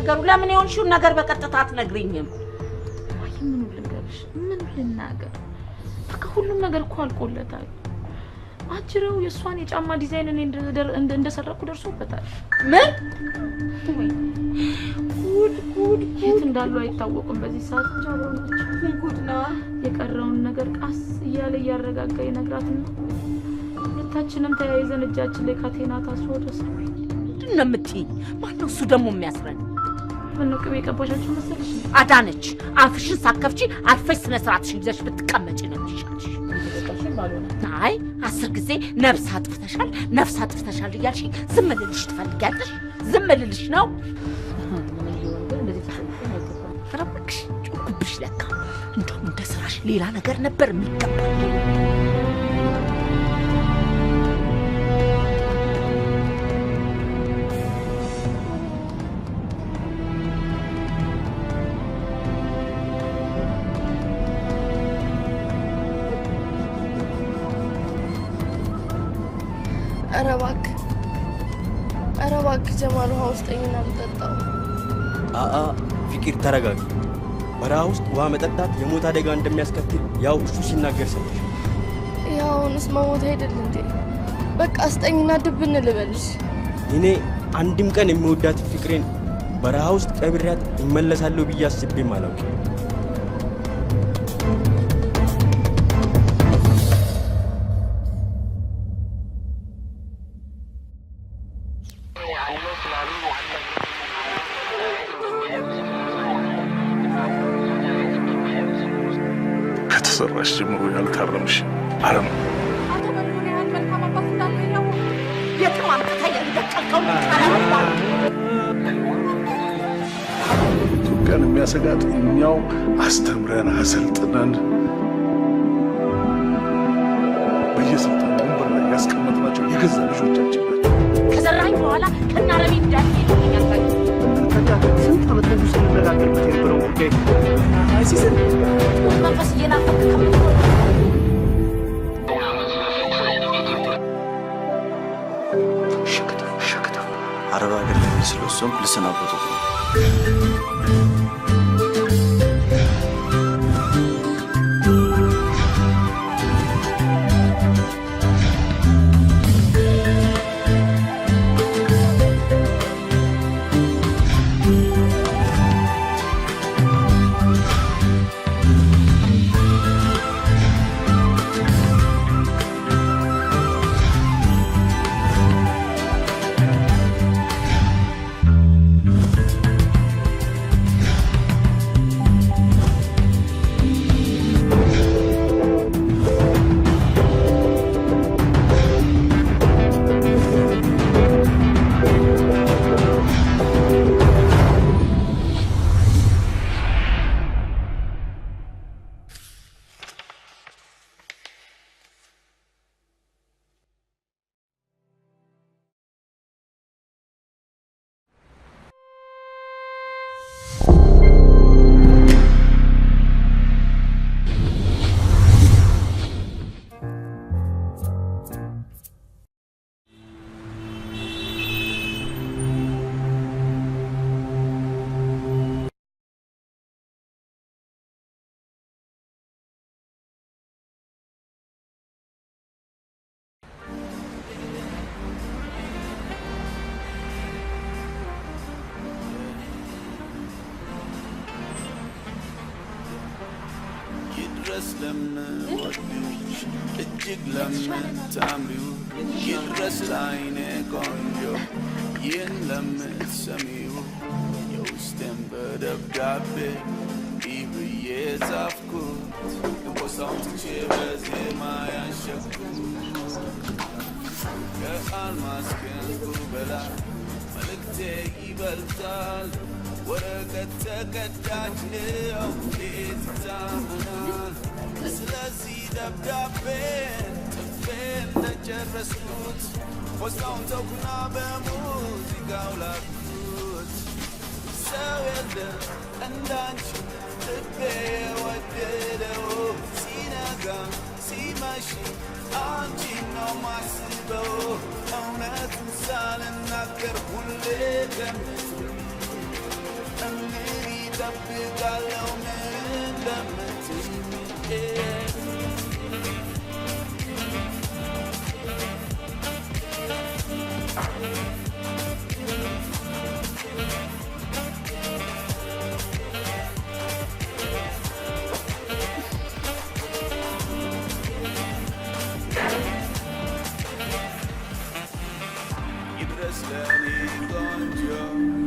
ነገሩ? ለምን የሆንሽውን ነገር በቀጥታ አትነግሪኝም? እማዬ ምኑ ልንገርሽ? ምኑ ልናገር? በቃ ሁሉም ነገር እኮ አልቆለታል። አጅሬው የእሷን የጫማ ዲዛይን እኔ እንደሰረኩ ደርሶበታል። ምን? ጉድ ጉድ! የት እንዳሉ አይታወቁም። በዚህ ሰዓት እንጂ አብረው ናቸው። ጉድ ነው። የቀረውን ነገር ቀስ እያለ እያረጋጋ ይነግራትና ሁለታችንም ተያይዘን እጃችን ላይ ካቴና ታስሮ ወደ እስር ቤት። ምንድን ነው የምትይኝ? ማነው እሱ ደግሞ የሚያስረን? ምነው ቅቤ የቀባሻቸው መሰለሽ? አዳነች፣ አፍሽን ሳትከፍቺ አርፈሽ ስነ ስርዓትሽን ይዘሽ ብትቀመጪ ነው የሚሻልሽ። አይ 10 ጊዜ ነፍስ አጥፍተሻል፣ ነፍስ አጥፍተሻል እያልሽኝ ዝም ልልሽ ትፈልጊያለሽ? ዝም ልልሽ ነው? ኧረ እባክሽ ጮኩብሽ ለካ። እንደውም እንደ ስራሽ ሌላ ነገር ነበር የሚገባል። ኧረ እባክህ፣ ኧረ እባክህ ጀማል ውሃ ውስጠኝና ልጠጣው። አአ ፍቅር ተረጋጊ። በረሃ ውስጥ ውሃ መጠጣት የሞት አደጋ እንደሚያስከትል ያው እሱ ሲናገር ሰምተሽ። ያው አሁንስ መሞት አይደል እንዴ? በቃ ስጠኝና ድብን ልበልሽ። እኔ አንድም ቀን የሚወዳት ፍቅሬን በረሃ ውስጥ ቀብሬያት እመለሳለሁ ብዬ አስቤም አላውቅም። ከተሰራሽ ጀምሮ ያልታረምሽ አረም። አቶ በሪሁን ያህል መልካም አባት እንዳለ ያወቅ የትም አምጥተህ ያልበቀልከውን ቃል ኢትዮጵያን የሚያሰጋት እኛው አስተምረን አሰልጥነን በየስልጣን ወንበር ላይ ያስቀመጥናቸው የገዛ ልጆቻችን ናቸው። ከዘራኝ በኋላ ከናረሚ እንዳትሄድ ይለኛል። ስንት ዓመት ሙሉ ስንነጋገርበት የነበረው ጉዳይ አይሲስን መንፈስ እየናፈቅ ከምትኖር አረብ ሀገር ለመሄድ ስለወሰንኩ ልሰናበቶት ነው። ይድረስ ለምወድሽ እጅግ ለምታምሪው ይድረስ ለዓይኔ ቆንጆ ይህን ለምትሰሚው የውስጤን በደብዳቤ እንዲህ ብዬ ጻፍኩት ቦሳውን ትቼ በዜማ ያሸኩት ከአልማዝ ክንዱ በላይ መልእክቴ ይበልጣል። ወረቀት ተቀዳጅ ነው እንዴት ይታመናል? ስለዚህ ደብዳቤን ጽፌ እንደጨረስኩት ፖስታውን ተውኩና በሙዚቃው ላኩት። ሰው የለም እንዳንቺ ልቤ የወደደው ሲነጋ ሲመሽ አንቺን ነው ማስበው እውነቱን ሳልናገር ሁሌ ከምትል እጠብቃለሁ ምን እንደምትይኝ። ይድረስ ለኔ ቆንጆ፣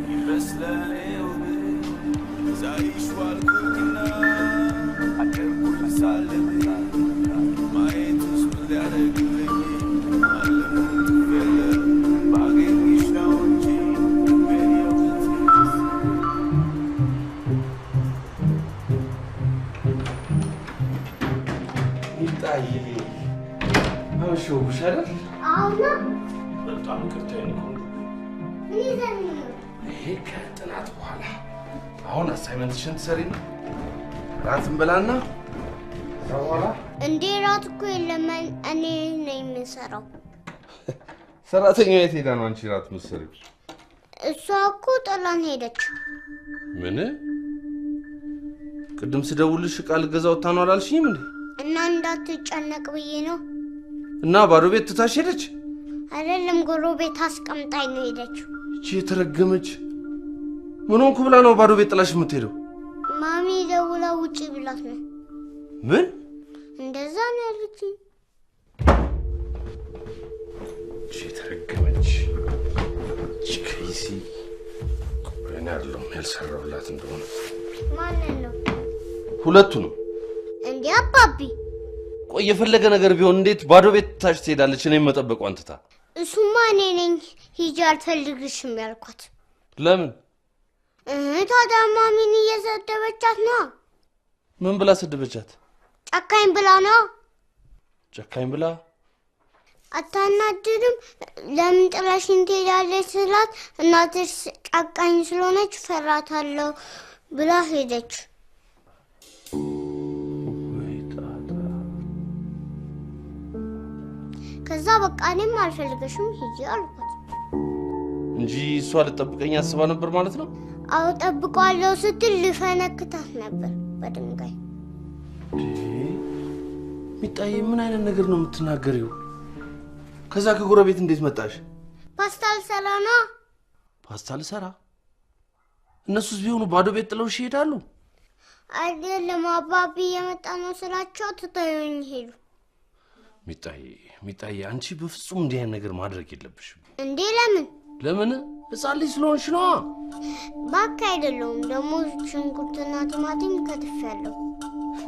ይድረስ ለኔ ውብ፣ ሳይሽ ዋልኩኝና አደርኩኝ ሳልም። ማየትሽ ምን ሊያደርግልኝ? ማለሙን የለ ባገኝሽ ነው እንጂ ልቤን የምትይዝ። ሚጣዬ፣ አመሸሁብሽ አይደል? አሁን በጣም ይቅርታ የኔ ቆንጆ። ምን ይዘን ነው? ይሄ ከጥናት በኋላ፣ አሁን assignment ሽን ትሰሪና ራት እንበላና ከዛ በኋላ እንዴ፣ ራት እኮ የለም። እኔ ነኝ የምሰራው። ሰራተኛዋ የት ሄዳ ነው አንቺ ራት የምትሰሪው? እሷ እኮ ጥላን ሄደች። ምን? ቅድም ስደውልሽ ዕቃ ልገዛ ወጥታ ነው አላልሽኝም እንዴ? እና እንዳትጨነቅ ብዬ ነው። እና ባዶ ቤት ትታሽ ሄደች? አይደለም፣ ጎረቤት አስቀምጣኝ ነው ሄደችው። ይቺ የተረገመች፣ ምን ሆንኩ ብላ ነው ባዶ ቤት ጥላሽ የምትሄደው? ማሚ ደውላ ውጪ ብላት ነው። ምን? እንደዛ ነው ያለችኝ። ይቺ የተረገመች፣ ይቺ ከይሲ። ቆይ፣ እኔ አይደለሁም ያልሰራሁላት እንደሆነ። ማንን ነው? ሁለቱንም። እንዴ አባቢ! ቆይ፣ የፈለገ ነገር ቢሆን እንዴት ባዶ ቤት ትታሽ ትሄዳለች? እኔም መጠበቋን ትታ። እሱማ እኔ ነኝ ሂጂ አልፈልግሽም ያልኳት። ለምን? ታዲያ ማሚን እየሰደበቻት ነው። ምን ብላ ሰደበቻት? ጨካኝ ብላ ነው። ጨካኝ ብላ? አታናድድም? ለምን ጥለሽኝ ትሄዳለች ስላት እናትሽ ጨካኝ ስለሆነች ፈራታለሁ ብላ ሄደች። ከዛ በቃ እኔም አልፈልግሽም ሂጂ አልኳት። እንጂ እሷ ልጠብቀኝ አስባ ነበር ማለት ነው? አዎ፣ ጠብቀዋለሁ ስትል ልፈነክታት ነበር በድንጋይ። ሚጣዬ፣ ምን አይነት ነገር ነው የምትናገሪው? ከዛ ከጎረቤት እንዴት መጣሽ? ፓስታ ልሰራ ነው። ፓስታ ልሰራ? እነሱስ ቢሆኑ ባዶ ቤት ጥለውሽ ይሄዳሉ? አይደለም፣ አባቢ እየመጣ ነው ስላቸው ትተውኝ ሄዱ። ሚጣዬ፣ ሚጣዬ፣ አንቺ በፍጹም እንዲህ አይነት ነገር ማድረግ የለብሽም። እንዴ ለምን? ለምን? ህፃን ልጅ ስለሆንሽ ነዋ። እባክህ አይደለሁም። ደግሞ ሽንኩርትና ቲማቲም ከትፌያለሁ።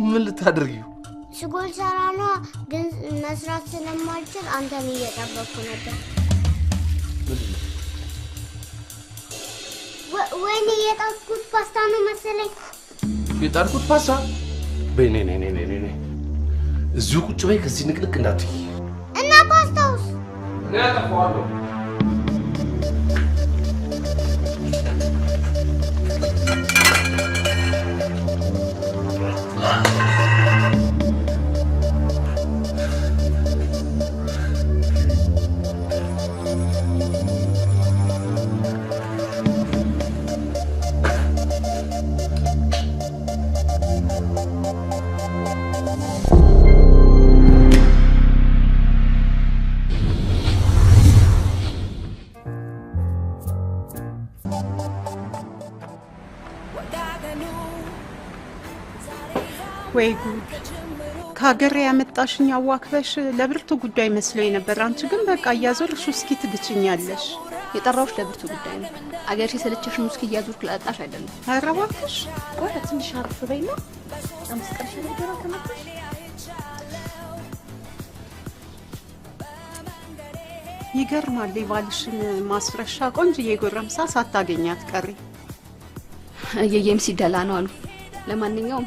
ምን ልታደርጊው? ስጎ ልሰራ ነዋ። ግን መስራት ስለማልችል አንተን እየጠበቅኩ ነበር። ምንድን ነው? ወይኔ፣ የጣልኩት ፓስታ ነው መሰለኝ። የጣልኩት ፓስታ? በይ፣ ነይ ነይ ነይ ነይ ነይ፣ እዚሁ ቁጭ በይ፣ ከዚህ ንቅንቅ እንዳትይ። እና ፓስታውስ? እኔ አጠፋዋለሁ። ወይ ጉድ! ከሀገር ያመጣሽኝ አዋክበሽ ለብርቱ ጉዳይ መስሎኝ ነበር። አንቺ ግን በቃ እያዞርሽ ውስኪ ትግችኛለሽ። የጠራሁሽ ለብርቱ ጉዳይ ነው። አገርሽ የሰለቸሽን ውስኪ እያዞርኩ ላጠጣሽ አይደለም። ኧረ እባክሽ። ቆይ ትንሽ አረፍ በይና 5 ቀን ገና ከመጣሽ። ይገርማል። የባልሽን ማስረሻ ቆንጅዬ ጎረምሳ ሳታገኛት ቀሪ። እየየም ሲደላ ነው አሉ። ለማንኛውም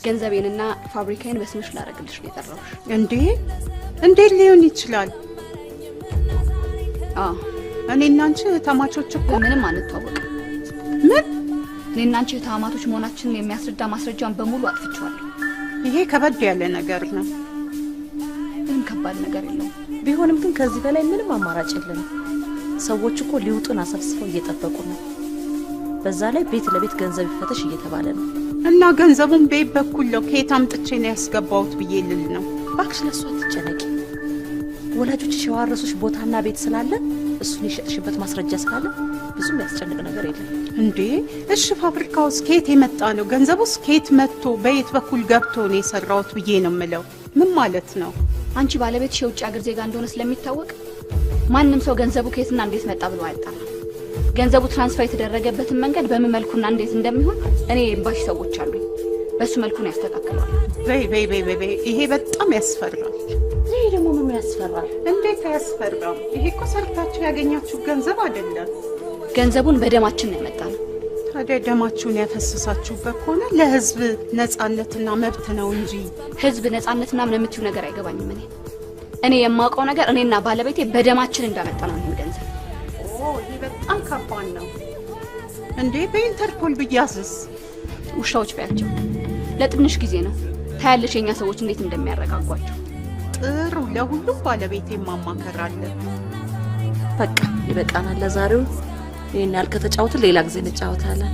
ገንዘቤንና ፋብሪካዬን በስምሽ ላደርግልሽ ነው የጠራሁሽ። እንዴ፣ እንዴት ሊሆን ይችላል? አዎ። እኔና አንቺ እህታማቾች እኮ። በምንም አንተዋወቅም። ምን? እኔና አንቺ እህታማቾች መሆናችንን የሚያስረዳ ማስረጃን በሙሉ አጥፍቼዋለሁ። ይሄ ከበድ ያለ ነገር ነው። ምንም ከባድ ነገር የለውም። ቢሆንም ግን ከዚህ በላይ ምንም አማራጭ የለንም። ሰዎች እኮ ሊውጡን አሰብስበው እየጠበቁ ነው። በዛ ላይ ቤት ለቤት ገንዘብ ይፈተሽ እየተባለ ነው። እና ገንዘቡን በየት በኩል ነው ከየት አምጥቼ ነው ያስገባሁት ብዬ ልል ነው። እባክሽ ለእሱ አትጨነቂ። ወላጆችሽ የዋረሱሽ ቦታና ቤት ስላለ እሱን የሸጥሽበት ማስረጃ ስላለ ብዙም ያስጨንቅ ነገር የለም። እንዴ እሺ፣ ፋብሪካውስ ከየት የመጣ ነው? ገንዘቡስ ከየት መጥቶ በየት በኩል ገብቶ ነው የሰራሁት ብዬ ነው የምለው። ምን ማለት ነው? አንቺ ባለቤትሽ የውጭ ሀገር ዜጋ እንደሆነ ስለሚታወቅ ማንም ሰው ገንዘቡ ከየትና እንዴት መጣ ብሎ አያጣራም። ገንዘቡ transfer የተደረገበትን መንገድ በምን መልኩና እንዴት እንደሚሆን እኔ ኤምባሲ ሰዎች አሉኝ፣ በሱ መልኩ ነው ያስተካክለዋል። በይ በይ በይ በይ፣ ይሄ በጣም ያስፈራል። ይሄ ደግሞ ምኑ ያስፈራል? እንዴት አያስፈራም? ይሄ እኮ ሰርታችሁ ያገኛችሁ ገንዘብ አይደለም። ገንዘቡን በደማችን ነው ያመጣነው። ታዲያ ደማችሁን ያፈሰሳችሁበት ከሆነ ለህዝብ ነፃነትና መብት ነው እንጂ ህዝብ ነፃነትና ምን የምትይው ነገር አይገባኝም። እኔ የማውቀው ነገር እኔና ባለቤቴ በደማችን እንዳመጣ ነው ይሄን ገንዘብ። ይሄ በጣም ከባድ ነው። እንዴ በኢንተርፖል ብያዝስ? ውሻዎች በያቸው ለትንሽ ጊዜ ነው። ታያለሽ የኛ ሰዎች እንዴት እንደሚያረጋጓቸው። ጥሩ፣ ለሁሉም ባለቤቴ ማማከር አለ። በቃ ይበቃናል ለዛሬው። ይሄን ያህል ከተጫወትን ሌላ ጊዜ እንጫወታለን።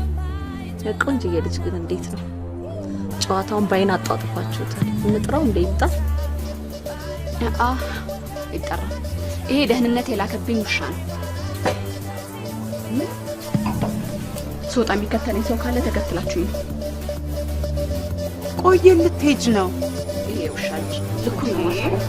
ቆንጆዬ ልጅ ግን እንዴት ነው ጨዋታውን ባይን አጧጥፋችሁታል። እንጥራው እንደ ይምጣ። ይጠራል። ይሄ ደህንነት የላከብኝ ውሻ ነው። ስወጣ የሚከተለኝ ሰው ካለ ተከትላችሁኝ ነው። ቆየ ልትሄጅ ነው? ይሄ ውሻ ልጅ ልኩን ነው ማሳየው።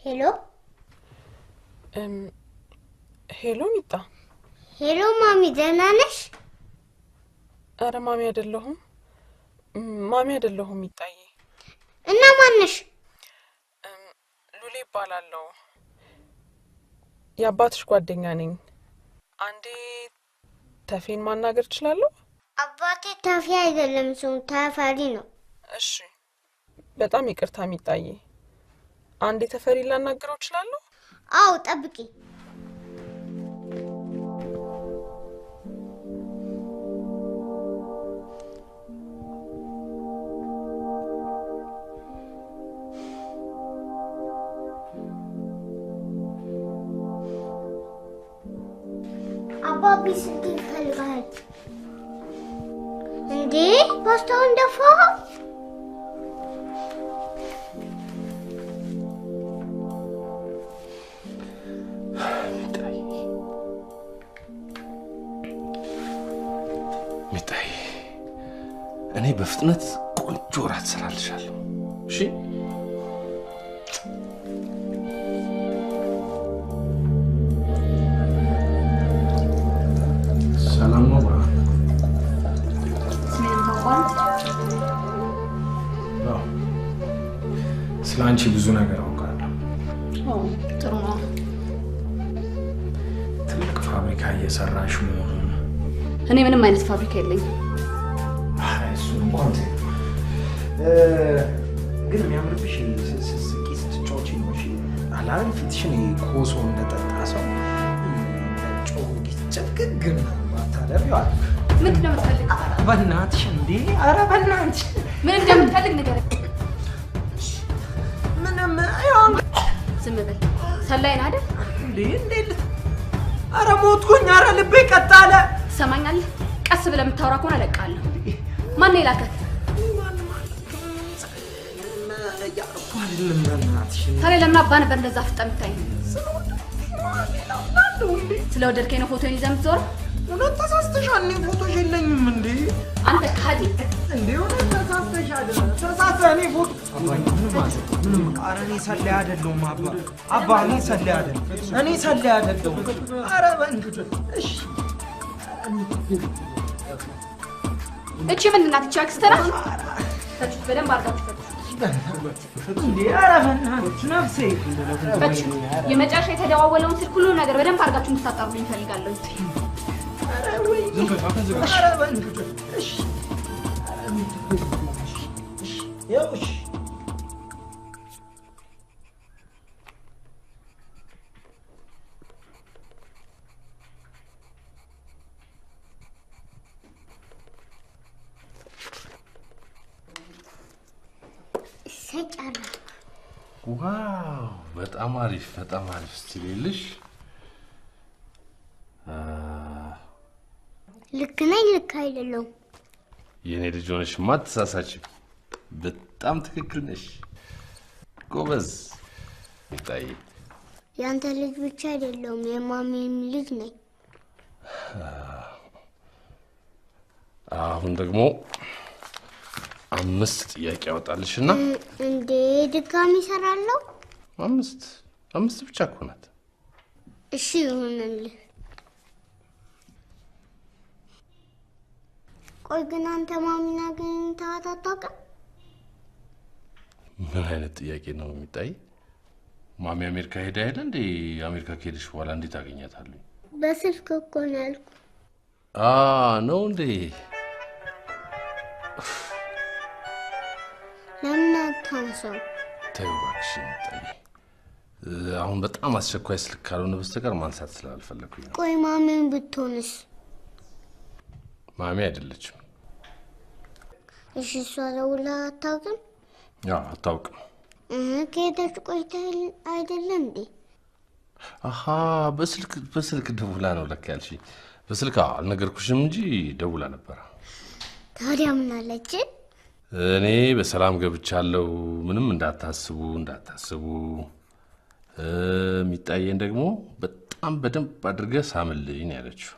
Hello Hello ሚጣ። Hello mommy፣ ደህና ነሽ? አረ mommy አይደለሁም፣ mommy አይደለሁም ሚጣዬ። እና ማነሽ? ሉሌ እባላለሁ፣ የአባትሽ ጓደኛ ነኝ። አንዴ ተፌን ማናገር እችላለሁ? አባቴ ተፌ አይደለም ስሙ ተፈሪ ነው። እሺ፣ በጣም ይቅርታ ሚጣዬ። አንዴ ተፈሪ ላናግረው እችላለሁ? አዎ፣ ጠብቂ። አባቢ ስልክ ይፈልጋል። እንዴ ፓስታውን ደፋኸው? ሚጣዬ፣ እኔ በፍጥነት ቆንጆ እራት እሰራልሻለሁ። እሺ? ሰላም ነው ብርሃን? ስሜን ታውቀዋለህ? ስለ አንቺ ብዙ ነገር አውቃለሁ። ጥሩ ነው። ትልቅ ፋብሪካ እየሰራሽ መሆኑን። እኔ ምንም አይነት ፋብሪካ የለኝም። እሱን እንኳን ግን የሚያምርብሽ ስትስቂ ስትጫወቺ ነው። እሺ አላል ፊትሽን ኮሶ እንደጠጣ ሰው ጭፍግግ ምናምን ባታደርጊው አለ። ምንድን ነው የምትፈልግ? በእናትሽ እንዴ! ኧረ በእናትሽ ምን እንደምትፈልግ ንገረኝ። ምንም ዝም በል። ሰላይ ነህ አይደል? እንዴ እንዴ! ኧረ ሞትኩኝ! ኧረ ልቤ ቀጥ አለ። ትሰማኛለህ? ቀስ ብለህ የምታወራ ከሆነ እለቅሃለሁ። ማነው የላከህ? ታዲያ ለምን አባ ነበር እንደዛ አፍጠህ የምታየኝ? ስለወደድከኝ ነው ፎቶዬን ይዘህ የምትዞረው? እውነት ተሳስተሻል። እኔ ፎቶሽ የለኝም። እንዴ አንተ ከሃዲ! እንዴ እውነት ተሳስተሻል። ተሳስተህ እኔ ፎቶ ምንም ኧረ እኔ ሰላይ አይደለሁም አባ አባ እኔ ሰላይ አይደለሁም። እኔ ሰላይ አይደለሁም። ኧረ እሺ እቺ ምንድን ናት? እቺ አክስትህ ናት? ፈቱት፣ በደንብ አድርጋችሁ ፈቱት። እንዴ ኧረ በእናትሽ ነፍሴ ፈቱት። የመጨረሻ የተደዋወለውን ስልክ ሁሉ ነገር በደንብ አድርጋችሁ እንድታጣሩልኝ እፈልጋለሁ። ያው እሺ Wow በጣም አሪፍ በጣም አሪፍ። እስቲ ልልሽ ልክ ነኝ ልክ አይደለሁም? የኔ ልጅ ሆነሽማ አትሳሳችም። በጣም ትክክል ነሽ። ጎበዝ ሚጣዬ። ያንተ ልጅ ብቻ አይደለሁም የማሚም ልጅ ነኝ። አሁን ደግሞ 5 ጥያቄ አወጣልሽና እንዴ ድጋሚ እሰራለሁ? አምስት ብቻ እኮ ናት። እሺ ይሁንልህ። ቆይ ግን አንተ ማሚና አግኝተሃት አታውቅም? ምን አይነት ጥያቄ ነው የሚታይ? ማሚ አሜሪካ ሄዳ አይደል እንዴ? አሜሪካ ከሄደሽ በኋላ እንዴት አገኛታለሁ? በስልክ እኮ ነው ያልኩህ። ነው እንዴ? ለምን አታነሳውም? ተይው እባክሽ ሚጣዬ፣ አሁን በጣም አስቸኳይ ስልክ ካልሆነ በስተቀር ማንሳት ስላልፈለኩኝ ነው። ቆይ ማሚን ብትሆንስ? ማሚ አይደለችም። እሺ እሷ ደውላ አታውቅም? አዎ አታውቅም። ከሄደች ቆይታ አይደለም እንዴ? አሃ በስልክ ደውላ ነው ለካ ያልሽኝ። በስልክ አልነገርኩሽም እንጂ ደውላ ነበር። ታዲያ ምን አለች? እኔ በሰላም ገብቻለሁ፣ ምንም እንዳታስቡ ሚጣዬን ደግሞ በጣም በደንብ አድርገህ ሳምልኝ ነው ያለችው።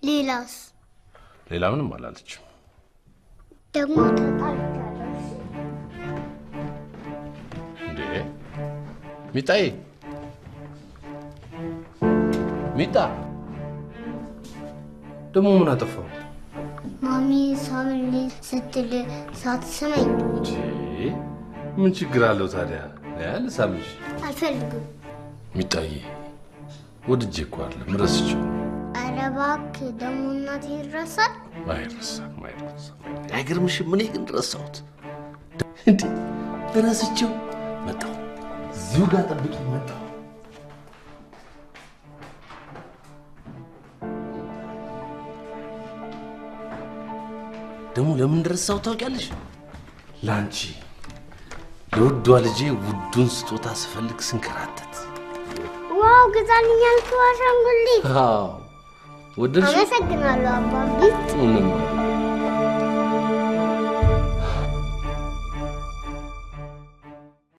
ሌላስ? ሌላ ምንም አላለችም። ደግሞ ተጣልቻለሁ። እንዴ ሚጣዬ፣ ሚጣ ደግሞ ምን አጠፋው? ማሚ ሳምልኝ ስትል ሳትስመኝ። ምን ችግር አለው ታዲያ? ልሳምሽ። አልፈልግም። ሚጣዬ ወድጄ እኮ አይደለም ረስቼው። ኧረ እባክህ ደግሞ እናቴ ይረሳል? አይረሳም አይረሳም። አይገርምሽም? እኔ ግን ረሳሁት። እንዴ ረስቼው መጣሁ። እዚሁ ጋር ጠብቂኝ መጣሁ። ደግሞ ለምን እንደረሳሁት ታውቂያለሽ? ላንቺ ለውዷ ልጄ ውዱን ስጦታ ስፈልግ ስንከራተት። Wow ግዛልኝ ያልከው አሻንጉሊት። አዎ ወደድሽው? አመሰግናለሁ አባቢ። ምንም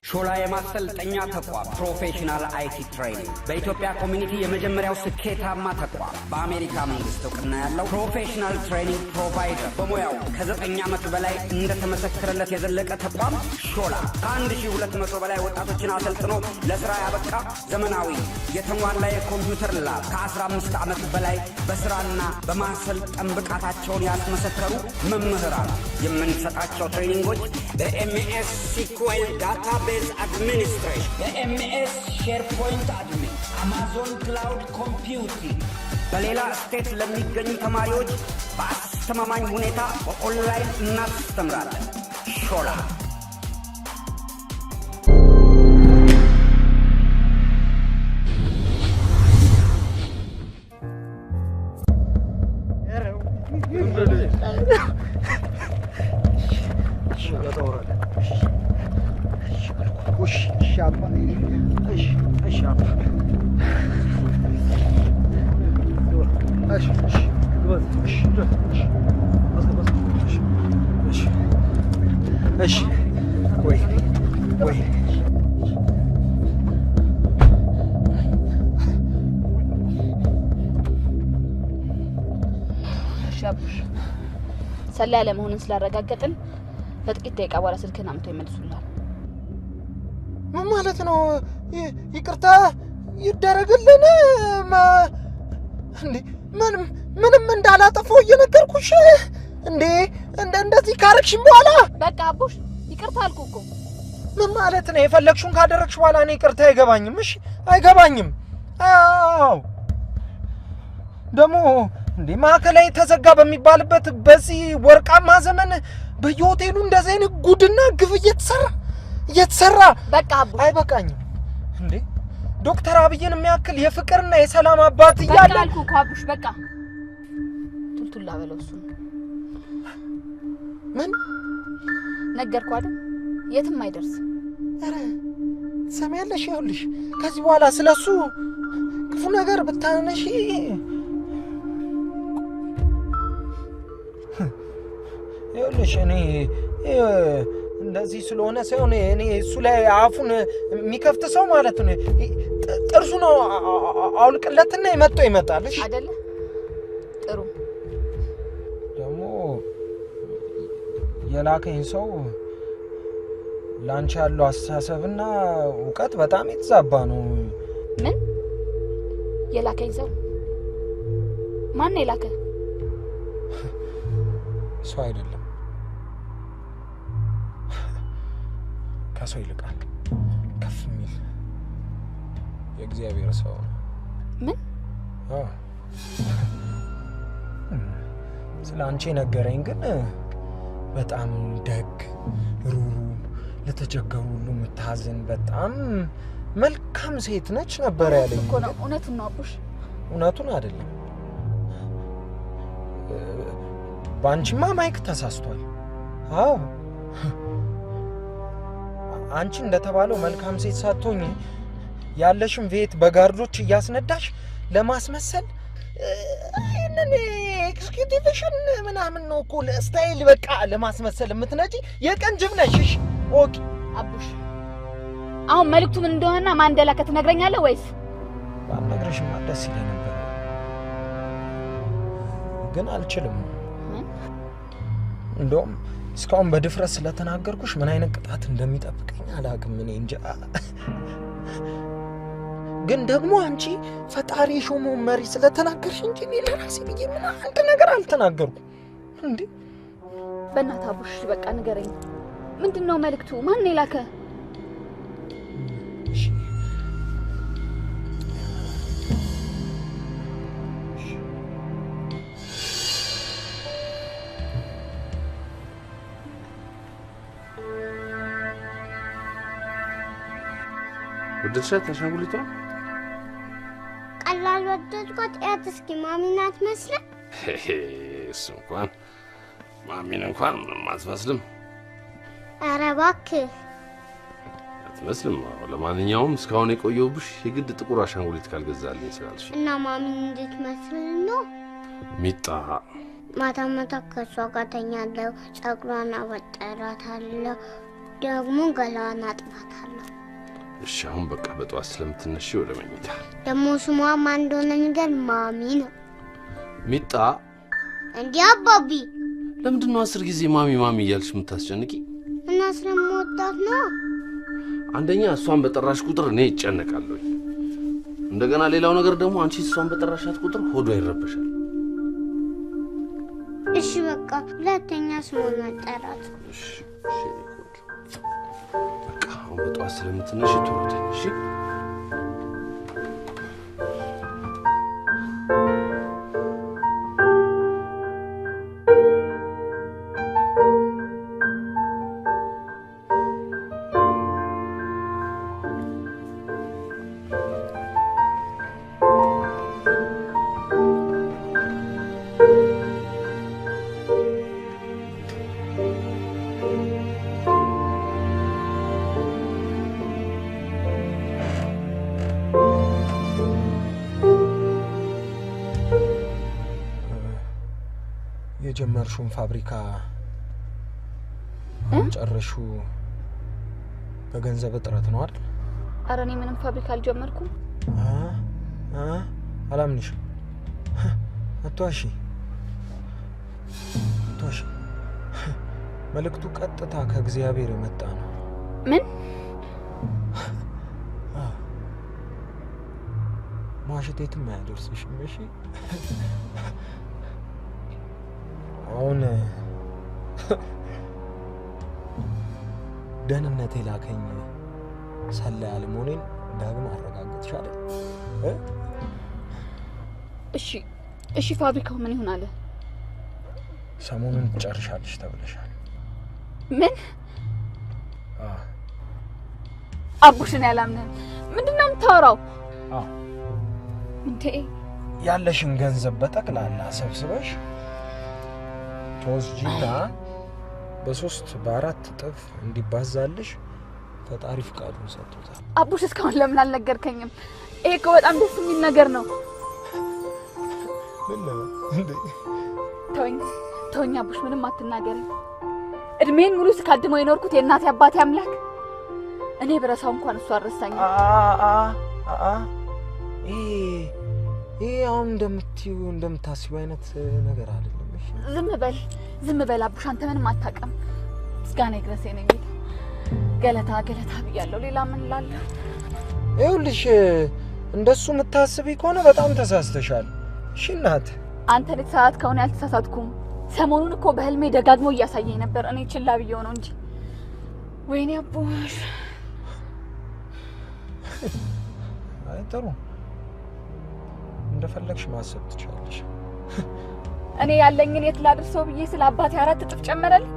ሾላ የማሰልጠኛ ተቋም professional IT training በኢትዮጵያ community የመጀመሪያው ስኬታማ ተቋም፣ በአሜሪካ መንግስት እውቅና ያለው professional training provider፣ በሙያው ከ9 ዓመት በላይ እንደተመሰከረለት የዘለቀ ተቋም ሾላ ከ1200 በላይ ወጣቶችን አሰልጥኖ ለስራ ያበቃ ዘመናዊ የተሟላ የኮምፒውተር lab፣ ከ15 ዓመት በላይ በስራና በማሰልጠን ብቃታቸውን ያስመሰከሩ መምህራን። የምንሰጣቸው training ኦች በ MS SQL database administration፣ በ MS SharePoint admin፣ Amazon cloud computing። በሌላ state ለሚገኙ ተማሪዎች በአስተማማኝ ሁኔታ በኦንላይን እናስተምራለን። ሾላ ሰላይ አለመሆንን ስላረጋገጥን ከጥቂት ደቂቃ በኋላ ስልክህን አምጥተው ይመልሱልሃል። ምን ማለት ነው? ይቅርታ ይደረግልን እንዴ? ምንም እንዳላጠፋው እየነገርኩሽ እንዴ! እንደዚህ ካረግሽኝ በኋላ በቃ አቡሽ ይቅርታ አልኩህ እኮ። ምን ማለት ነው? የፈለግሽውን ካደረግሽ በኋላ እኔ ይቅርታ አይገባኝም። እሺ አይገባኝም። አዎ ደግሞ እንዴ ማዕከላዊ ተዘጋ በሚባልበት በዚህ ወርቃማ ዘመን በየሆቴሉ እንደዚህ አይነት ጉድና ግፍ እየተሰራ በቃ አቡ አይበቃኝም እንዴ? ዶክተር አብይን የሚያክል የፍቅርና የሰላም አባት እያለ በቃ አልኩህ እኮ አቡሽ፣ በቃ ቱልቱላ በለው እሱን። ምን ነገርኩህ አይደል? የትም አይደርስም። ኧረ ትሰሚያለሽ? ይኸውልሽ ከዚህ በኋላ ስለሱ ክፉ ነገር ብታነሺ ይኸውልሽ እኔ እንደዚህ ስለሆነ ሳይሆን እኔ እሱ ላይ አፉን የሚከፍት ሰው ማለት ነው ጥርሱ ነው አውልቅለትና ይመጣው ይመጣል። እሺ አይደለ? ጥሩ ደግሞ የላከኝ ሰው ላንቺ ያለው አስተሳሰብና እውቀት በጣም የተዛባ ነው። ምን የላከኝ ሰው? ማን ነው የላከ? ሰው አይደለም፣ ከሰው ይልቃል ከፍ የሚል የእግዚአብሔር ሰው ነው። ምን? አዎ ስለ አንቺ ነገረኝ። ግን በጣም ደግ፣ ሩሩ፣ ለተቸገሩ ሁሉ የምታዝን በጣም መልካም ሴት ነች ነበር ያለኝ። እኮ ነው። እውነቱን ነው አቡሽ። እውነቱን አይደለም። በአንቺማ ማይክ ተሳስቷል። አዎ አንቺ እንደተባለው መልካም ሴት ሳትሆኚ ያለሽን ቤት በ guard ኦች እያስነዳሽ ለማስመሰል ይሄንን executive ሽን ምናምን ነው እኮ style በቃ ለማስመሰል የምትነጂ የቀን ጅብ ነሽ። እሺ okay አቡሽ፣ አሁን መልእክቱ ምን እንደሆነና ማን እንደላከ ትነግረኛለህ ወይስ? ባልነግርሽማ ደስ ይለኝ ነበር፣ ግን አልችልም። እንደውም እስካሁን በድፍረት ስለተናገርኩሽ ምን አይነት ቅጣት እንደሚጠብቀኝ አላውቅም። እኔ እንጃ። ግን ደግሞ አንቺ ፈጣሪ የሾመውን መሪ ስለተናገርሽ እንጂ እኔ ለራሴ ብዬ ምን አንድ ነገር አልተናገርኩም። እንዴ በእናትህ አቡሽ በቃ ንገረኝ። ምንድን ነው መልእክቱ? ማን ነው የላከ? ወደድሻት አሻንጉሊቷን? ቀላል ወደድኳት። እያት እስኪ ማሚን አትመስልም? እሱ እንኳን ማሚን እንኳን ምንም አትመስልም። ኧረ እባክህ አትመስልም። ለማንኛውም እስካሁን የቆየሁብሽ የግድ ጥቁር አሻንጉሊት ካልገዛልኝ ስላልሽ እና ማሚን እንድትመስል ነው። ሚጣ ማታ ማታ ከእሷ ጋር ተኛለሁ፣ ጸጉሯን አበጠራታለሁ፣ ደግሞ ገላዋን አጥባታለሁ። እሺ አሁን በቃ በጠዋት ስለምትነሺ ወደ መኝታ። ደግሞ ስሟ ማን እንደሆነ ንገር። ማሚ ነው። ሚጣ እንዲህ አባቢ፣ ለምንድን ነው 10 ጊዜ ማሚ ማሚ እያልሽ የምታስጨንቂ? እና ስለምወዳት ነው። አንደኛ እሷን በጠራሽ ቁጥር እኔ እጨነቃለሁ። እንደገና ሌላው ነገር ደግሞ አንቺ እሷን በጠራሻት ቁጥር ሆዷ ይረበሻል። እሺ በቃ ሁለተኛ ስሟን አልጠራት። እሺ እሺ በቃ አሁን በጠዋት ስለምትነሺ ቶሎ ተኝ። እሺ የጀመርሽውን ፋብሪካ ጨረሹ በገንዘብ እጥረት ነው አይደል? ኧረ እኔ ምንም ፋብሪካ አልጀመርኩም። አላምንሽም። አትዋሺ አትዋሺ። መልእክቱ ቀጥታ ከእግዚአብሔር የመጣ ነው። ምን? መዋሸት የትም አያደርስሽም። እሺ አሁን ደህንነት የላከኝ ሰላይ አለመሆኔን ዳግም አረጋግጥሽ አይደል? እሺ እሺ ፋብሪካው ምን ይሆን አለ? ሰሞኑን ትጨርሻለሽ ተብለሻል። ምን? አቡሽን ያላምነን ምንድነው የምታወራው? አዎ እንዴ ያለሽን ገንዘብ በጠቅላላ ሰብስበሽ ተወስጂና በ3 በ4 እጥፍ እንዲባዛልሽ ፈጣሪ ፍቃዱን ሰጥቶታል። አቡሽ እስካሁን ለምን አልነገርከኝም? ይሄ እኮ በጣም ደስ የሚል ነገር ነው። ምን ነው እንዴ? ተወኝ ተወኝ አቡሽ፣ ምንም አትናገረኝ። እድሜን ሙሉ ስካድመው የኖርኩት የእናቴ አባቴ አምላክ እኔ ብረሳው እንኳን እሱ አልረሳኝም። አ ይሄ አሁን እንደምትይው እንደምታስቢው አይነት ነገር አይደለም። እሺ ዝም በል ዝም በል አቡሽ፣ አንተ ምንም አታውቅም። ምስጋና ይድረስ የኔ ጌታ። ገለታ ገለታ ብያለሁ፣ ሌላ ምን እላለሁ? ይኸውልሽ እንደሱ የምታስቢ ከሆነ በጣም ተሳስተሻል። እሺ እናት፣ አንተ ልትሳሳት ከሆነ ያልተሳሳትኩም። ሰሞኑን እኮ በህልሜ ደጋግሞ እያሳየኝ ነበር፣ እኔ ችላ ብዬው ነው እንጂ። ወይኔ አቡሽ። አይ ጥሩ፣ እንደፈለግሽ ማሰብ ትችላለሽ። እኔ ያለኝን የት ላድርሰው ብዬ ስለ አባቴ 4 እጥፍ ጨመረልኝ።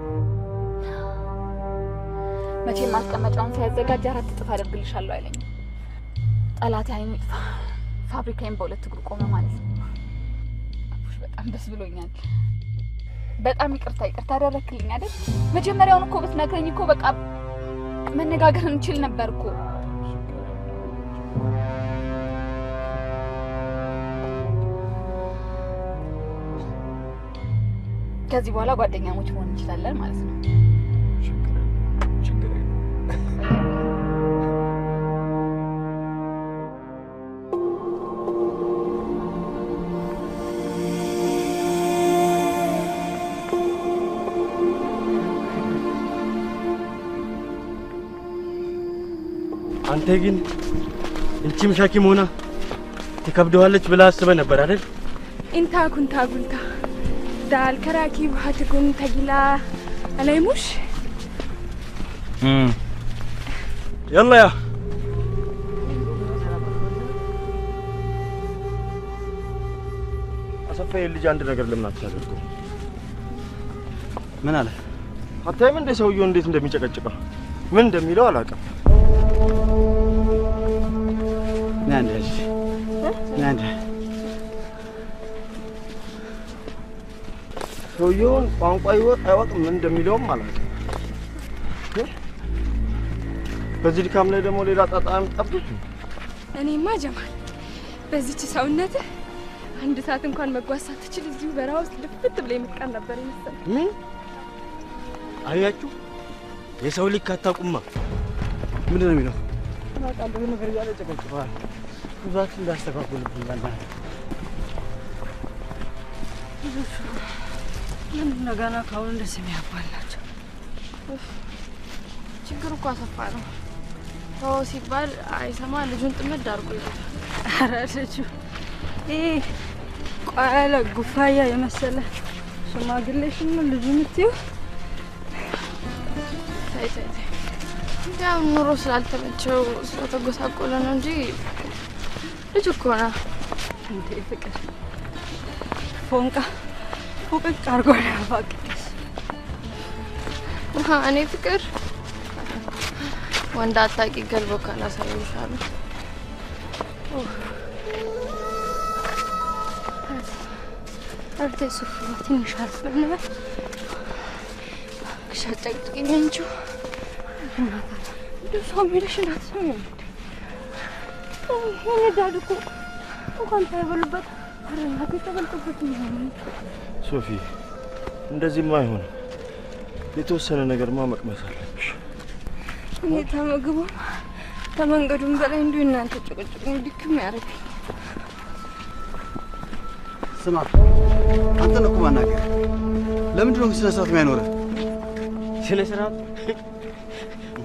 መቼም ማስቀመጫውን ሳያዘጋጅ 4 እጥፍ አደርግልሻለሁ አይለኝም። ጠላቴ አይኑ ይጥፋ፣ ፋብሪካዬን በ2 እግሩ ቆመ ማለት ነው። አቡሽ በጣም ደስ ብሎኛል። በጣም ይቅርታ ይቅርታ አደረክልኝ አይደል? መጀመሪያውን እኮ ብትነግረኝ እኮ በቃ መነጋገር እንችል ነበር እኮ። ከዚህ በኋላ ጓደኛሞች መሆን እንችላለን ማለት ነው። ችግር የለም። አንተ ግን እንቺም ሻኪም ሆና ትከብደዋለች ብለህ አስበህ ነበር አይደል? እንታ ኩንታ ጉልታ ዳል ከራኪ ወሃትኩን ተጊላ አላይሙሽ يلا يا አሰፋ ልጅ አንድ ነገር ለምን አታደርገው? ምን አለ? አታይም እንደ ሰውየው እንዴት እንደሚጨቀጭቀው ምን እንደሚለው አላውቅም። ናንደ ሰውየውን ቋንቋ ይወቅ አይወቅም ምን እንደሚለውም አላውቅም። በዚህ ድካም ላይ ደግሞ ሌላ ጣጣ አምጣብኝ። እኔማ ጀማል በዚች ሰውነትህ አንድ ሰዓት እንኳን መጓዝ ሳትችል እዚሁ በረሃ ውስጥ ልፍት ብለህ የምትቀር ነበር የመሰለኝ። ምን አያችሁ? የሰው ልክ አታውቁማ። ምንድን ነው የሚለው? አውቃለሁ ነገር እያለ ጨቀጭቀዋል። ጉዟችን እንዳስተጓጉልብን በእናትህ። ልጆቹ ለምንድን ነው ገና ከአሁኑ እንደዚህ የሚያባላቸው? ችግሩ እኮ አሰፋ ነው። ተው ሲባል አይሰማ ልጁን ጥምድ አድርጎ ይዞታል። ኧረ ልጁ ይሄ ቋያለ ጉፋያ የመሰለ ሽማግሌሽን ነው ልጁ የምትይው? ተይ ተይ ተይ፣ ያው ኑሮ ስላልተመቸው ስለተጎሳቆለ ነው እንጂ ልጅ እኮ ነው። እንዴ ፍቅር ፎንቃ ፎቅቅ አድርጎ ነው ያፋቅቅሽ። እኔ ፍቅር ወንድ አታውቂ ገልቦ ካላሳየሁሽ አሉ። ኧረ ተይ ሱፍ ትንሽ አረፍ እንበል። እባክሽ አጨቅጭቂኝ አንቺው። እንደው ሰው የሚልሽን አትሰሚም እንዴ? የኔ ዳድ እኮ እንኳን ሳይበሉበት ኧረ እናቴ ተበልቶበት ምናምን። ሶፊ እንደዚህማ አይሆንም። የተወሰነ ነገርማ መቅመስ አለብሽ። እኔ ተመግቡም ተመንገዱም በላይ እንዲሁ እናንተ ጭቅጭቅ ድክም ያደርገኝ። ስማ አንተን እኮ ማናገር ለምንድን ነው ስነ ስርዓት የማይኖርህ? ስነ ስርዓት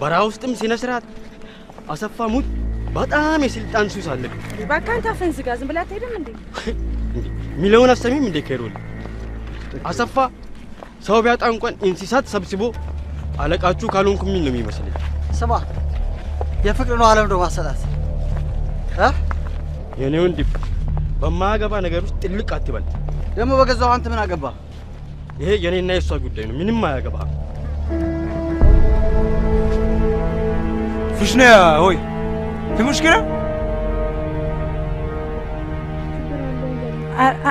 በረሃ ውስጥም ስነ ስርዓት። አሰፋ ሙት በጣም የስልጣን ሱስ አለብህ። እባክህ አንተ አፍህን ዝጋ። ዝም ብለህ አትሄድም እንዴ? የሚለውን አትሰሚም እንዴ? ከሮል አሰፋ ሰው ቢያጣ እንኳን እንስሳት ሰብስቦ አለቃችሁ ካልሆንኩ የሚል ነው የሚመስለኝ። ስማ የፍቅር ነው አለም ነው ማሰጣት እ የኔ ወንድም በማያገባ ነገር ውስጥ ጥልቅ አትበል። ደግሞ በገዛው አንተ ምን አገባ? ይሄ የኔና የሷ ጉዳይ ነው። ምንም አያገባ። في شنو يا هوي؟ في مشكلة؟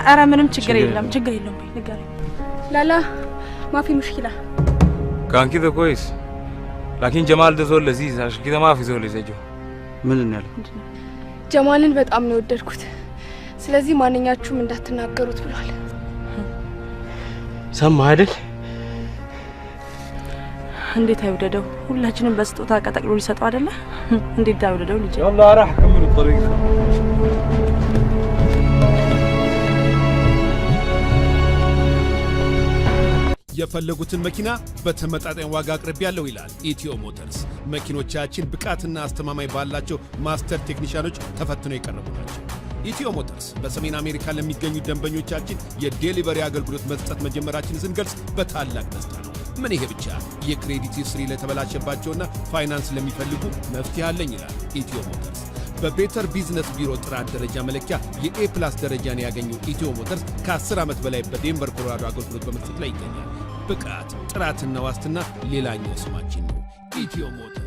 ኧረ ምንም ችግር የለም፣ ችግር የለም። ንገረኝ። لا لا ما في مشكلة. كان كذا كويس، لكن جمال ده زول لذيذ، عشان كذا ما في زول يزعجه. ምንድን ነው ያለው? ጀማልን በጣም ነው የወደድኩት። ስለዚህ ማንኛችሁም እንዳትናገሩት ብሏል። ሰማህ አይደል? እንዴት አይወደደው? ሁላችንም በስጦታ ቀጠቅሎ ሊሰጠው አይደለ? እንዴት አይወደደው ልጅ? يلا راح كملوا الطريق. የፈለጉትን መኪና በተመጣጣኝ ዋጋ አቅርቤያለሁ ይላል ኢትዮ ሞተርስ። መኪኖቻችን ብቃትና አስተማማኝ ባላቸው master ቴክኒሻኖች ተፈትነው የቀረቡ ናቸው። ኢትዮ ሞተርስ በሰሜን አሜሪካ ለሚገኙ ደንበኞቻችን የ delivery አገልግሎት መስጠት መጀመራችንን ስንገልጽ በታላቅ ደስታ ነው። ምን ይሄ ብቻ፣ የ credit history ለተበላሸባቸውና ፋይናንስ ለሚፈልጉ መፍትሄ አለኝ ይላል ኢትዮ ሞተርስ። በ Better Business Bureau ጥራት ደረጃ መለኪያ የ A plus ደረጃን ያገኘው ኢትዮ ሞተርስ ከ10 ዓመት በላይ በዴንቨር ኮሎራዶ አገልግሎት በመስጠት ላይ ይገኛል። ብቃት፣ ጥራትና ዋስትና ሌላኛው ስማችን ነው። ኢትዮ ሞተርስ።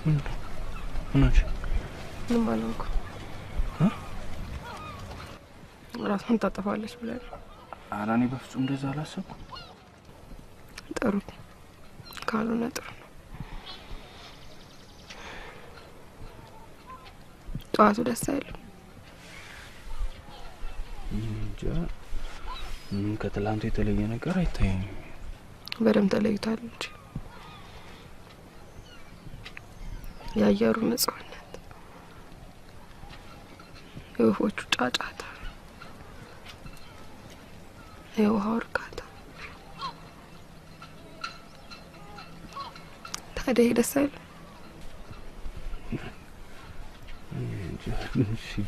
ምን ሆንሽ? ምንም አልሆንኩም። ራሷን ታጠፋለች ብለህ ነው? ኧረ እኔ በፍጹም እንደዛ አላሰብኩም። ጥሩ ካልሆነ ጥሩ ነው። ጠዋቱ ደስ አይልም። እንጃ፣ ምንም ከትላንቱ የተለየ ነገር አይታየኝም። በደንብ ተለይቷል እንጂ የአየሩ ንጹህነት፣ የወፎቹ ጫጫታ፣ የውሃው እርካታ። ታዲያ ይሄ ደስ አይልም?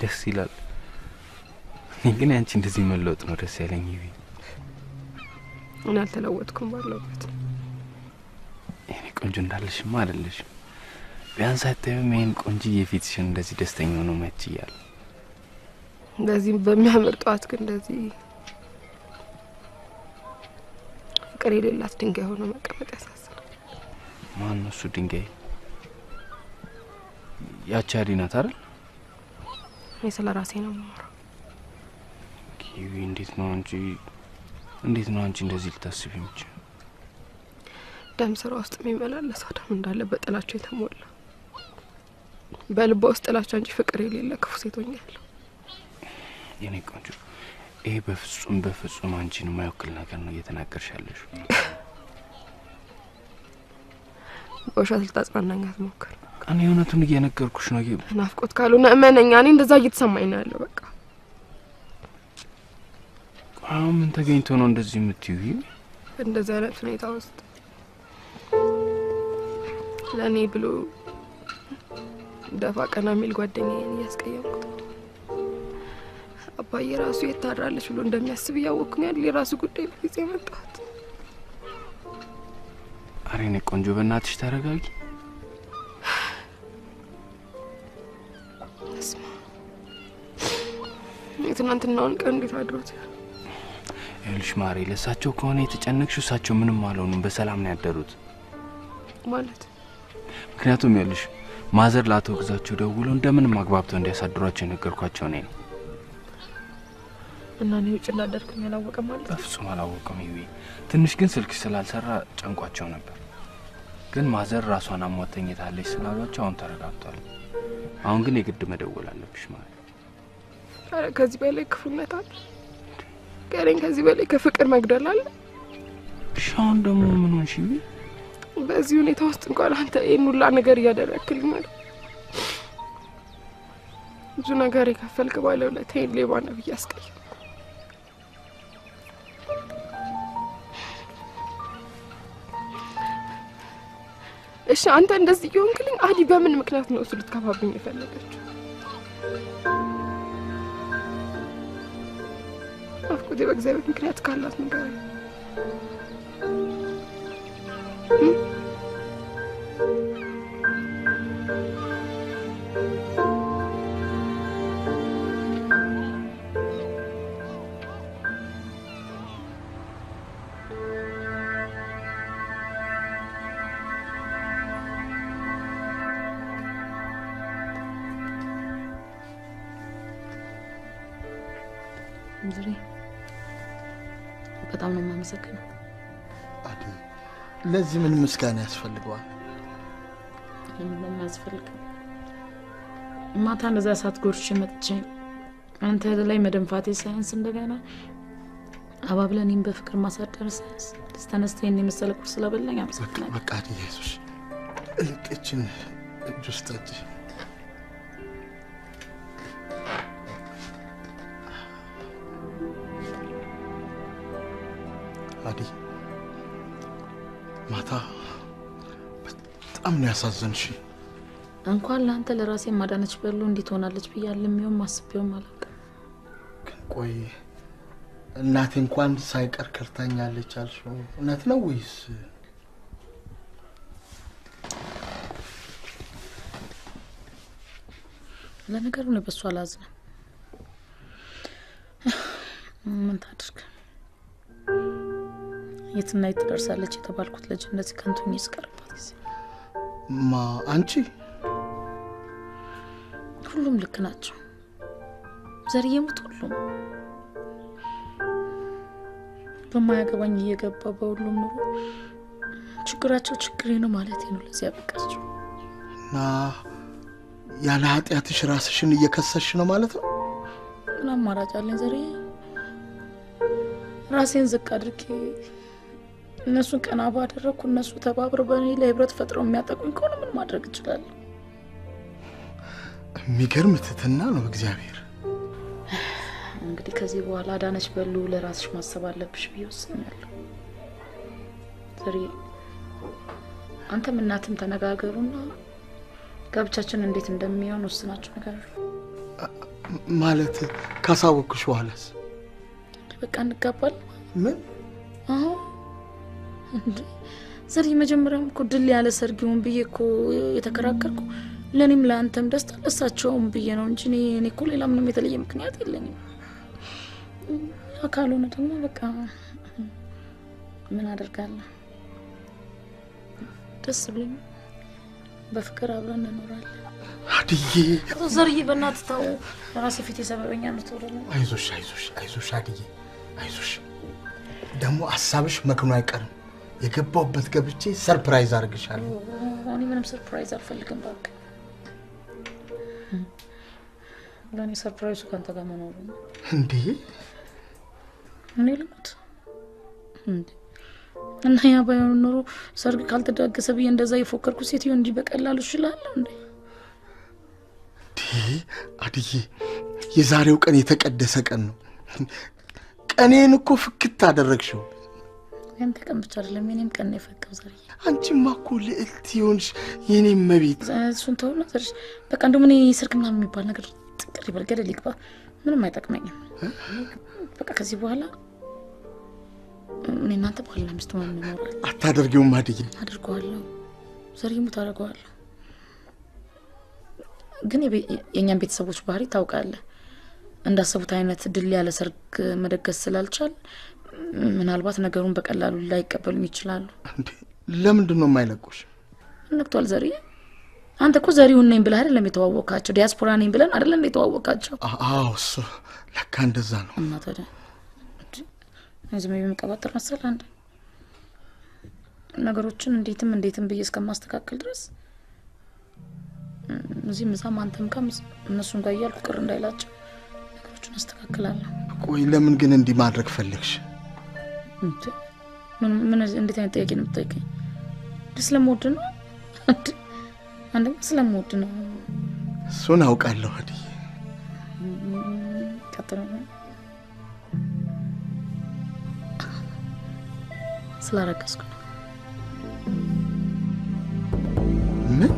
ደስ ይላል። እኔ ግን ያንቺ እንደዚህ መለወጥ ነው ደስ ያለኝ። ይቢ እኔ አልተለወጥኩም፣ ባለሁበት ነው። የኔ ቆንጆ እንዳለሽማ አይደለሽም። ቢያንስ አታዩም ይሄን ቆንጆዬ ፊትሽን እንደዚህ ደስተኛ ሆኖ ማየት ችያለሁ። እንደዚህ በሚያምር ጠዋት ግን እንደዚህ ፍቅር የሌላት ድንጋይ ሆኖ መቀመጥ ያሳዝናል። ማን ነው እሱ ድንጋይ? ያቺ አዲ ናት አይደል? እኔ ስለ ራሴ ነው የማወራው። ኪዊ፣ እንዴት ነው አንቺ እንደዚህ ልታስቢ የምትችይው? ደም ስራ ውስጥ የሚመላለሰው ደም እንዳለ በጥላቸው የተሞላ በልቧ ውስጥ ጥላቻ እንጂ ፍቅር የሌለ ክፉ ሴት ሆኛለሁ። የኔ ቆንጆ፣ ይሄ በፍጹም በፍጹም አንቺን የማይወክል ነገር ነው እየተናገርሽ ያለሽው። በውሸት ልታጽናናኝ አትሞክር። እኔ እውነቱን እየነገርኩሽ ነው። ናፍቆት ካልሆነ እመነኛ፣ እኔ እንደዛ እየተሰማኝ ነው ያለው። በቃ አሁን ምን ተገኝቶ ነው እንደዚህ የምትይው? እንደዚህ አይነት ሁኔታ ውስጥ ለእኔ ብሎ ደፋ ቀና የሚል ጓደኛዬን እያስቀየምኩት፣ አባዬ ራሱ የት ታድራለች ብሎ እንደሚያስብ እያወቅኩኝ አይደል የራሱ ጉዳይ በጊዜ መጣሁት። ኧረ የእኔ ቆንጆ በእናትሽ ተረጋጊ። በስመ አብ፣ የትናንትናውን ቀን እንዴት አድሮት ይሆን? ይኸውልሽ ማሬ፣ ለእሳቸው ከሆነ የተጨነቅሽው እሳቸው ምንም አልሆኑም፣ በሰላም ነው ያደሩት። ማለት ምክንያቱም ይኸውልሽ ማዘር ለአቶ ግዛቸው ደውለው እንደምንም አግባብተው እንዲያሳድሯቸው የነገርኳቸው እኔ ነው። እና እኔ ውጭ እንዳደርኩኝ አላወቀም ማለት ነው? በፍጹም አላወቀም። ይሄ ትንሽ ግን ስልክሽ ስላልሰራ ጨንቋቸው ነበር። ግን ማዘር ራሷን አሟት ተኝታለች ስላሏቸው አሁን ተረጋግቷል። አሁን ግን የግድ መደወል አለብሽ ማለት ነው። ኧረ ከዚህ በላይ ክፉነት አለ? ገሬን ከዚህ በላይ ከፍቅር መግደል አለ? እሺ አሁን ደግሞ ምን ሆንሽ? በዚህ ሁኔታ ውስጥ እንኳን አንተ ይሄን ሁላ ነገር እያደረክልኝ ማለት ብዙ ነገር የከፈልክ ባለውለታዬን ሌባ ነህ ብዬ አስቀየምኩ። እሺ አንተ እንደዚህ እየሆንክልኝ አዲ በምን ምክንያት ነው እሱ ልትከፋብኝ የፈለገችው? ናፍቆቴ በእግዚአብሔር ምክንያት ካላት ንገረኝ። ዝሬ በጣም ነው የማመሰግነው። አዲ ለዚህ ምን ምስጋና ያስፈልገዋል? ለምን ነው የሚያስፈልገው? ማታ እንደዛ ሰዓት ጎርሼ መጥቼ አንተ ላይ መደንፋቴ ሳያንስ እንደገና አባብለን እኔን በፍቅር ማሳደር ሳያንስ ተነስተህ እኔን የመሰለ ቁርስ ስላበላኝ አመሰግናለሁ። በቃ አዲ አይዞሽ፣ እልቅችን ጁስ ጠጪ። አዲ ማታ በጣም ነው ያሳዘንሽ። እንኳን ለአንተ ለራሴ ማዳነች በሉ እንዴት ሆናለች ብዬ አልሜውም አስቤውም አላውቅም። ግን ቆይ እናቴ እንኳን ሳይቀር ከርታኛለች አልሽው እውነት ነው ወይስ? ለነገሩ ነው በሷ አላዝንም። ምን ታድርግ? የትና የት ትደርሳለች የተባልኩት ልጅ እንደዚህ ከንቱኝ እስቀርባት ጊዜ ማ አንቺ ሁሉም ልክ ናቸው። ዘርዬ ሙት ሁሉም በማያገባኝ እየገባ በሁሉም ኑሮ ችግራቸው ችግሬ ነው ማለት ነው። ለዚህ ያበቃቸው እና ያለ ኃጢአትሽ ራስሽን እየከሰስሽ ነው ማለት ነው። ምን አማራጭ አለኝ ዘርዬ? ራሴን ዝቅ አድርጌ እነሱን ቀና ባደረኩ እነሱ ተባብረው በእኔ ላይ ህብረት ፈጥረው የሚያጠቁኝ ከሆነ ምን ማድረግ እችላለሁ? የሚገርም ትህትና ነው እግዚአብሔር። እንግዲህ ከዚህ በኋላ አዳነች በሉ ለራስሽ ማሰብ አለብሽ ብዬ ወስኛለሁ። ዘርዬ አንተም እናትም ተነጋገሩና ጋብቻችን እንዴት እንደሚሆን ወስናችሁ ንገሩ። ማለት ካሳወቅኩሽ በኋላስ? በቃ እንጋባለን። ምን? አዎ እንዴ ዘርዬ፣ መጀመሪያም እኮ ድል ያለ ሰርግ ይሁን ብዬ እኮ የተከራከርኩ ለኔም ለአንተም ደስታ ለሳቸውም ብዬ ነው እንጂ እኔ እኮ ሌላ ምንም የተለየ ምክንያት የለኝም። ካልሆነ ደግሞ በቃ ምን አደርጋለሁ? ደስ ብሎኝ በፍቅር አብረን እንኖራለን። አድዬ ዘርዬ፣ በእናትህ ተው፣ ራሴ ፊት የሰበበኛ ነው ተወደለ። አይዞሽ አይዞሽ አይዞሽ አድዬ አይዞሽ። ደግሞ ሀሳብሽ መክኖ አይቀርም። የገባሁበት ገብቼ surprise አድርግሻለሁ። እኔ ምንም surprise አልፈልግም እባክህ። ለእኔ surprise ኡ ከአንተ ጋር መኖሩ ነው። እንዴ እኔ ልሞት እንዴ? እና ያ ባይሆን ኖሮ ሰርግ ካልተደገሰ ብዬ እንደዛ የፎከርኩ ሴትዮ እንዲህ በቀላሉ እችላለሁ እንዴ? አድዬ የዛሬው ቀን የተቀደሰ ቀን ነው። ቀኔን እኮ ፍክት አደረግሽው። ያንተ ቀን ብቻ አይደለም የኔም ቀን ነው የፈካው ዘርዬ። አንቺማ እኮ ልዕልት ይሆንሽ የኔ እመቤት። እሱን ተውና ዘርሽ በቃ እንደውም እኔ ሰርግ ምናምን የሚባል ነገር ጥቅር ይበል ገደል ይግባ፣ ምንም አይጠቅመኝም። በቃ ከዚህ በኋላ እኔ እናንተ ባልና ሚስት ሆነን እንኖራለን። አታደርጊውም አድዬ? አድርገዋለሁ ዘርዬ፣ ሙት አደርገዋለሁ። ግን የእኛን ቤተሰቦች ባህሪ ታውቃለህ። እንዳሰቡት አይነት ድል ያለ ሰርግ መደገስ ስላልቻል ምናልባት ነገሩን በቀላሉ ላይቀበሉኝ ይችላሉ። ለምንድን ነው የማይለቁሽ? ነግቷል ዘርዬ። አንተ እኮ ዘሪሁን ነኝ ብለህ አይደለም የተዋወቃቸው፣ ዲያስፖራ ነኝ ብለን አይደለም የተዋወቃቸው። አዎ እሱ ለካ እንደዛ ነው። እና ታዲያ ዝም ብዬ የምቀባጥር መሰለህ እንዴ? ነገሮችን እንዴትም እንዴትም ብዬ እስከማስተካከል ድረስ እዚህም እዛም አንተም ጋር እነሱም ጋር እያልኩ ቅር እንዳይላቸው ነገሮችን አስተካክላለሁ። ቆይ ለምን ግን እንዲህ ማድረግ ፈለግሽ? ምን እንዴት አይነት ጥያቄ ነው የምትጠይቀኝ? ስለምወድ ነው። አንደኛ ስለምወድ ነው። እሱን አውቃለሁ አድዬ። ቀጥሎ ስላረገዝኩ ነው። ምን?